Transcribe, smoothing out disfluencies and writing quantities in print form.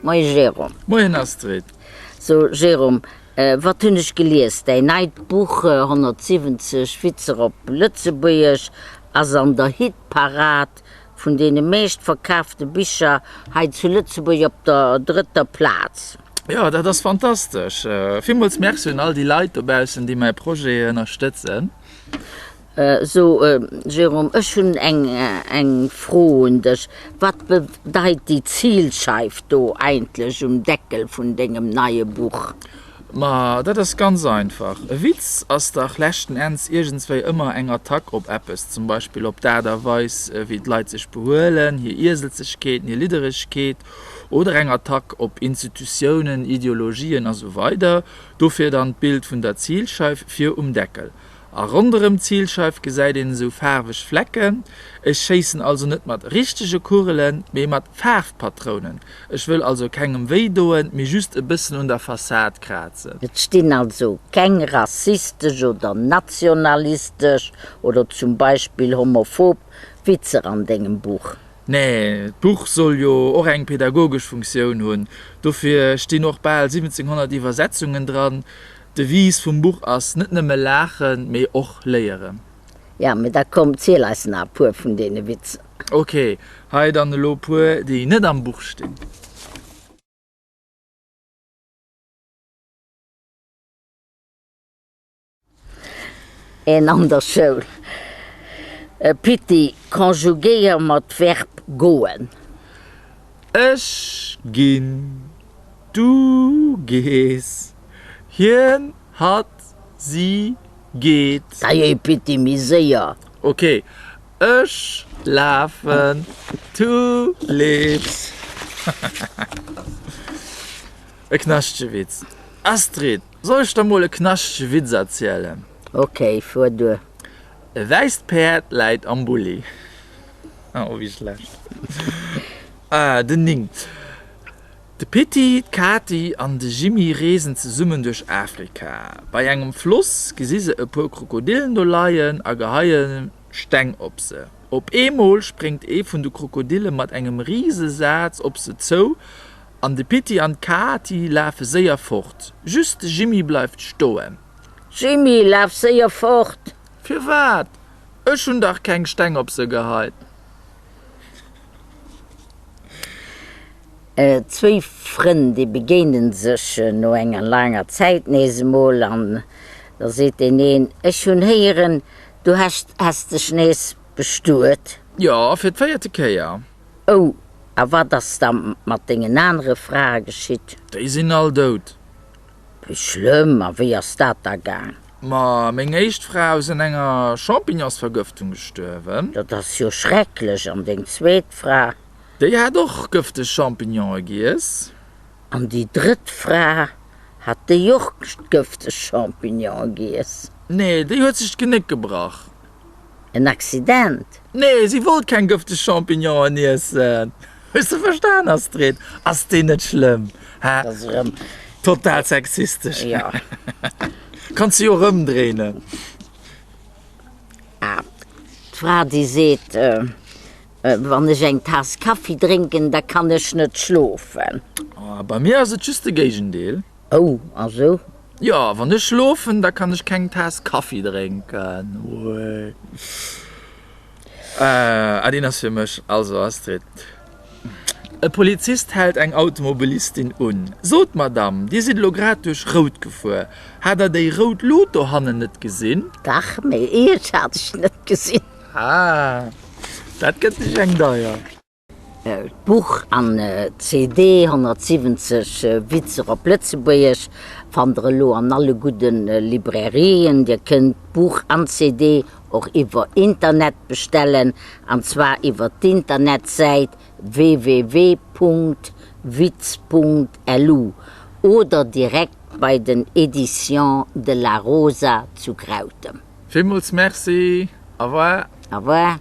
Moie Jérôme. Moien Astrid. So Jérôme, wat hunn ech gelies, däin neit Buch 170 Witzer op Lëtzebuergesch ass an der Hitparad vun deene meescht verkaafte Bicher hei zu Lëtzebuerg op der drëtter Plaz. Jo, dat ass fantastesch. Villmools Merci un all déi Leit dobaussen, déi mäi Projet ënnerstëtzen. So, Jérôme, ech hunn eng Fro un dech, Wat bedeit déi Zilscheif do eigentlech um Deckel vun dengem neie Buch? Ma dat ass ganz einfach, E Witz ass dach leschten Enns iergendswéi ëmmer eng Attack op eppes, zum Beispill op d'Aart a Weis, wéi d'Leit sech behuelen, hir Ieselzegkeet, hir Lidderegkeet, oder eng Attack op Institutiounen, Ideologien a sou weider Dofir dann d'Bild vun der Zilscheif vir um Deckel. A ronderëm d'Zilscheif gesäit een esou faarweg Flecken. Ech schéissen also net mat richtege Kugelen, mee mat Faarfpatrounen. Ech wëll also kengem wéi doen, mee just e bëssen un der Fassad krazen. Et stinn also keng rassistesch oder nationalistesch oder zum Beispill homophob Witzer an dengem Buch? Nee, d'Buch soll jo och eng pädagogesch Funktioun hunn. Dofir stinn och bal 1700 Iwwersetzungen dran. D'Devise vum Buch ass net nëmme laachen, mee och léieren. Ja, mee da komm, ziel eis nach e puer vun deene Witzer. Ok, hei dann elo e puer, déi net am Buch stinn. Een an der Schoul. Pitti, konjugéier mer d'Verb goen. Ech ginn, du gees, hien, hatt, si geet. Dajee Pitti, méi séier! Ok, ech lafen, du leefs. E knaschtege Witz. Astrid, soll ech der mol e knaschtege Witz erzielen? Ok, fuer duer. E wäisst Päerd läit am Bulli. Oh, wéi schlecht. Ah, den Ning. De Pitti, d'Kati an de Jimmy reesen zesummen duerch Afrika. Bei engem Floss gesi se e puer Krokodillen do leien a geheie Steng op se. Op eemol spréngt ee vun de Krokodille mat engem Risesaz op se zou an de Pitti an d'Kati lafe séier fort. Just de Jimmy bleift stoen. Jimmy, laf séier fort! Firwat? Ech hunn dach keng Steng op se geheit. Zwéi Frënn, déi begéinen sech no enger laanger Zäit nees emol an da seet deen een, Ech hunn héieren, du häss dech nees bestuet. Jo, fir d'véierte Kéier. Oh, a wat ass da mat dengen anere Frae geschitt? Déi sinn all dout. Wéi schlëmm! A wéi ass dat da gaang? Ma meng éischt Fra ass un enger Champignonsvergëftung gestuerwen. Dat ass jo schrecklech! An deng zweet Fra? Déi hat och gëfteg Champignonë giess. An déi drëtt Fra, hat déi och gëfteg Champignonë giess? Nee, déi huet sech d'Genéck gebrach. En Accident? Nee, si wollt keng gëfteg Champignonen iessen. Hues de verstan, Astrid? Ass deen net schlëmm, hä? Dat ass erëm. Total sexistesch. Jo. Kanns de jo erëmdréinen. Ah, d'Fra, déi seet, Wann ech eng Taass Kaffi drénken, da kann ech net schlofen. Ah, bei mir ass et just de Géigendeel. Oh, a sou? Jo, wann ech schlofen, da kann ech keng Taass Kaffi drénken. Wuei. Ah, deen ass fir mech. Also, Astrid, E Polizist hält eng Automobilistin un. Sot, Madame, Dir sidd elo grad duerch Rout gefuer. Hat Der déi rout Lut dohannen net gesinn? Dach, mee Iech hat ech net gesinn. Ah, dat gëtt lech eng deier. D'Buch an d'CD 170 Witzer op Lëtzebuergesch fannt der elo an alle gudde Librairien. Dir kënnt d'Buch an d'CD och iwwer Internet bestellen, an zwar iwwer d'Internetsäit www.witz.lu oder direkt bei den Editions de la Rosa zu Grautem. Villmools Merci. Au revoir. Au revoir.